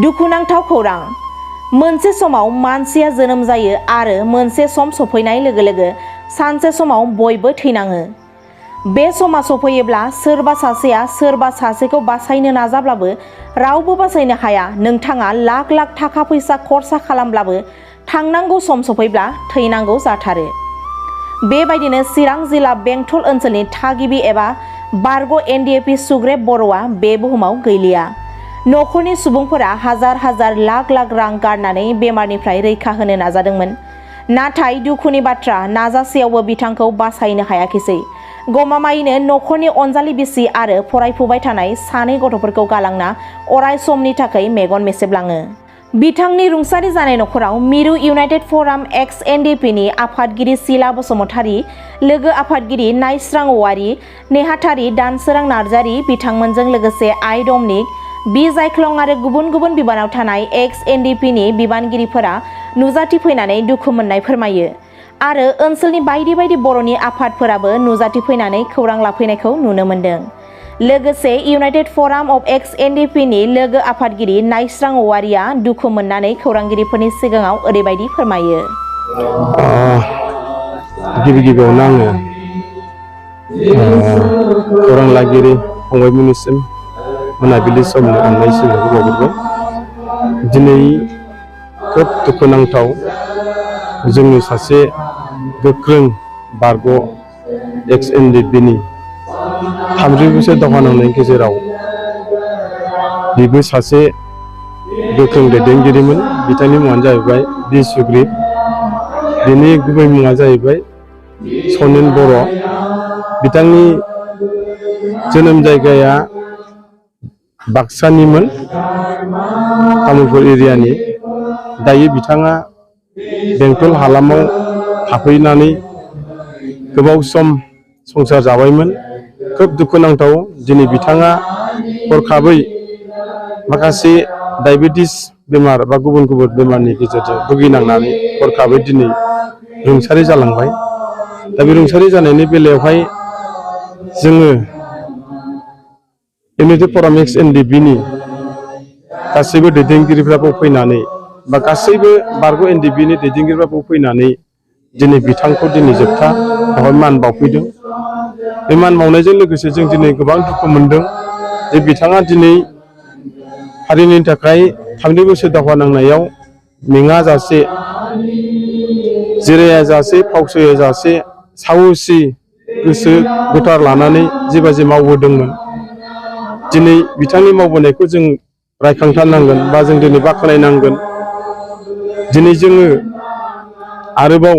दुखुनांथाव खौरां मोनसे समाव मानसिया जोनोम जायो आरो मोनसे सम सफैनाय लोगो लोगो सानसे समाव बयबो थैनाङो। बे समा सफैयोब्ला सोरबा सासेया सोरबा सासेखौ बासायनो नाजाब्लाबो रावबो बासायनो हाया। नोंथाङा लाख लाख थाखा फैसा खरसा खालामब्लाबो थांनांगौ सम सफैब्ला थैनांगौ जाथारो। बेबायदिनो चिरां जिल्ला बेंटल ओनसोलनि थागिबि एबा बर'ह एनडिएफबि सुग्रेब बर'आ बे बुहुमाव गैलिया। न'खरनि सुबुंफोरा हाजार हाजार लाख लाख रां गारनानै बेमारनिफ्राय रैखा होनो नाजादोंमोन। नाथाय दुखुनि बाथ्रा नाजासेयावबो बिथांखौ बासायनो हायाखिसै। गमामायैनो न'खरनि अनजालि बिसि आरो फरायफुबाय थानाय सानै गथ'फोरखौ गालांना अराय समनि थाखाय मेगन मेसेबलाङो। बिथांनि रुंसारि जानाय न'खराव मिरु इउनाइटेड फराम एक्स एनडिएफबिनि आफादगिरि सिला बसुमतारी, लोगो आफादगिरि नायस्रां औवारी, नेहाथारि दानसोरां नार्जारी, बिथांमोनजों लोगोसे आइ डमनिक, बि जायख्लं आरो गुबुन गुबुन बिबानाव थानाय एक्स एनडिएफबिनि बिबानगिरिफोरा नुजाथि फैनानै दुखु मोननाय फोरमायो आरो ओनसोलनि बायदि बायदि बर'नि आफादफोराबो नुजाथि फैनानै खौरां लाफैनायखौ नुनो मोन्दों। लोगोसे इउनाइटेड फराम अफ एक्स एनडिएफबिनि लोगो आफादगिरि नायस्रां औवारीया दुखु मोननानै खौरांगिरिफोरनि सिगाङाव ओरैबायदि फोरमायो। गिबि गिबियावनो आङो खौरां लागिरि फंबायमोननिसिम मोनाबिलि समनि अननाय सिबिनायखौ बावहरबाय। दिनै खोब दुखुनांथाव जोंनि सासे गोख्रों बर'ह एक्स एनडिएफबिनि 30 बोसोर दावहा नांनायनि गेजेराव बिबो सासे गोख्रों दैदेनगिरिमोन। बिथांनि मुङानो जाहैबाय बि सुग्रीब, बिनि गुबै मुङा जाहैबाय सनेन बर'। बिथांनि जोनोम जायगाया बाक्सानिमोन, तामुलपुर एरियानि। दायो बिथाङा बेंटल हालामाव थाफैनानै गोबाव सम संसार जाबायमोन। खोब दुखुनांथाव दिनै बिथाङा हरखाबै माखासे डायबेटिस बेमार बा गुबुन गुबुन बेमारनि गेजेरजों भुगिनांनानै हरखाबै दिनै रुंसारि जालांबाय। दा बे रुंसारि जानायनि बेलायावहाय जोङो इउनाइटेड फराम एक्स एनडिएफबिनि गासैबो दैदेनगिरिफ्राबो फैनानै बा गासैबो बर'ह एनडिएफबिनि दैदेनगिरिफ्राबो फैनानै दिनै बिथांखौ दिनै जोबथा बेवहाय मान बावफैदों। बे मान बावनायजों लोगोसे जों दिनै गोबां दुखु मोनदों जे बिथाङा दिनै हारिनि थाखाय 30 बोसोर दावहा नांनायाव मेङा जासे, जिराया जासे, फावसया जासे साहसि गोसो गोथार लानानै जेबायदि मावबोदोंमोन। दिनै बिथांनि मावबोनायखौ जों रायखांथारनांगोन बा जों दिनै बाख्नायनांगोन। दिनै जोङो आरोबाव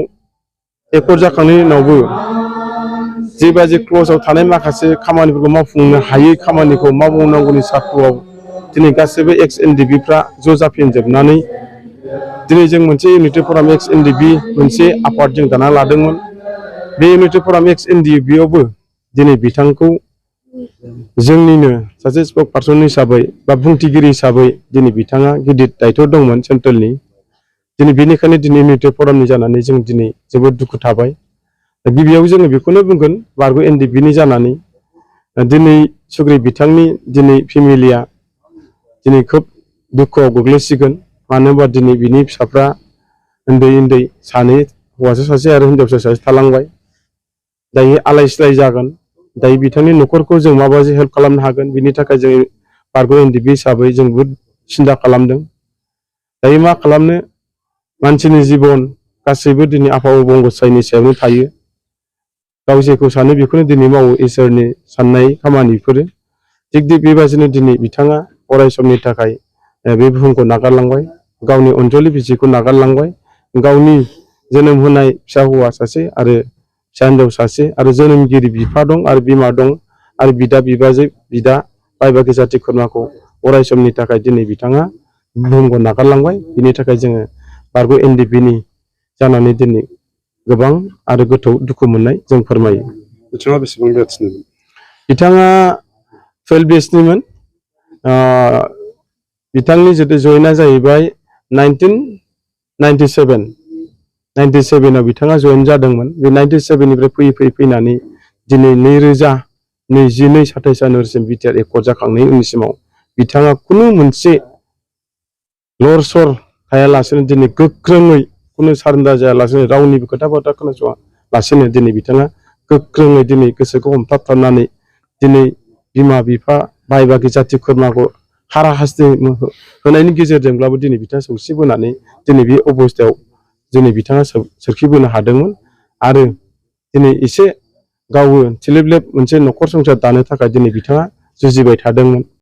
एकर्ड जाखांनायनि उनावबो जेबायदि क्ल'जआव थानाय माखासे खामानिफोरखौ मावफुंनो हायै खामानिखौ मावनांगौनि सार्थ'आव दिनै गासैबो एक्स एनडिएफबिफ्रा ज' जाफिनजोबनानै दिनै जों मोनसे इउनाइटेड फराम एक्स एनडिएफबि मोनसे आफाद जों दाना लादोंमोन। बे इउनाइटेड फराम एक्स एनडिएफबियावबो दिनै बिथांखौ जोंनिनो सासे स्पक पार्सन हिसाबै बा बुंथिगिरि हिसाबै दिनै बिथाङा गिदिर दायथ' दंमोन सेन्ट्रेलनि। दिनै बेनिखायनो दिनै इउनाइटेड फरामनि जानानै जों दिनै जोबोद दुखु थाबाय। गिबियाव जोङो बेखौनो बुंगोन बर'ह एनडिएफबिनि जानानै दिनै सुग्रीब बिथांनि दिनै फेमिलिया दिनै खोब दुखुआव गोग्लैसिगोन। मानो होनबा दिनै बिनि फिसाफ्रा उन्दै उन्दै सानै, हौवासा सासे आरो हिनजावसा सासे थालांबाय। दायो आलाय सिलाय जागोन। दायो बिथांनि न'खरखौ जों माबायदि हेल्प खालामनो हागोन, बिनि थाखाय जों बर'ह एनडिएफबि हिसाबै जों बहुद सिन्था खालामदों। दायो मा खालामनो, मानसिनि जिबन गासैबो दिनै आफा अबंगसायनि सायावनो थायो। गाव जेखौ सानो बेखौनो दिनै मावो, इसोरनि साननाय खामानिफोरो। थिग बेबायदिनो दिनै बिथाङा अराय समनि थाखाय बे बुहुमखौ नागारलांबाय, गावनि अनजालि बिसिखौ नागारलांबाय, गावनि जोनोम होनाय फिसा हौवा सासे आरो फिसा हिनजाव सासे आरो जोनोमगिरि बिफा दं आरो बिमा दं आरो बिदा बिबाजै बिदा बाय बाहागि जाथि खुरमाखौ अराय समनि थाखाय दिनै बिथाङा बुहुमखौ नागारलांबाय। बिनि थाखाय जोङो बर'ह एनडिएफबिनि जानानै दिनै गोबां आरो गोथौ दुखु मोननाय जों फोरमायो। बिथाङा बेसेबां बैसोनिमोन? बिथाङा 12 बैसोनिमोन। बिथांनि जितु जयेना जाहैबाय 1997 आव बिथाङा जयेन जादोंमोन। बे 97 निफ्राय फैयै फैयै फैनानै दिनै 2022 27 जानुवारिसिम बिटिआर एकर्ड जाखांनायनि उनसिमाव बिथाङा खुनु मोनसे लर सर थायालासेनो दिनै गोख्रोङै खुनु सारेन्डार जायालासेनो रावनिबो खोथा बाथ्रा खोनासङालासेनो दिनै बिथाङा गोख्रोङै दिनै गोसोखौ हमथाबथारनानै दिनै बिमा बिफा भाइ बागि जाथि खुरमाखौ हारा हास्ति होनायनि गेजेरजोंब्लाबो दिनै बिथाङा सौसिबोनानै दिनै बे अबस्थायाव दिनै बिथाङा सोरखिबोनो हादोंमोन आरो दिनै एसे गावो थिलेबलेब मोनसे न'खर संसार दानो थाखाय दिनै बिथाङा जुजिबाय थादोंमोन।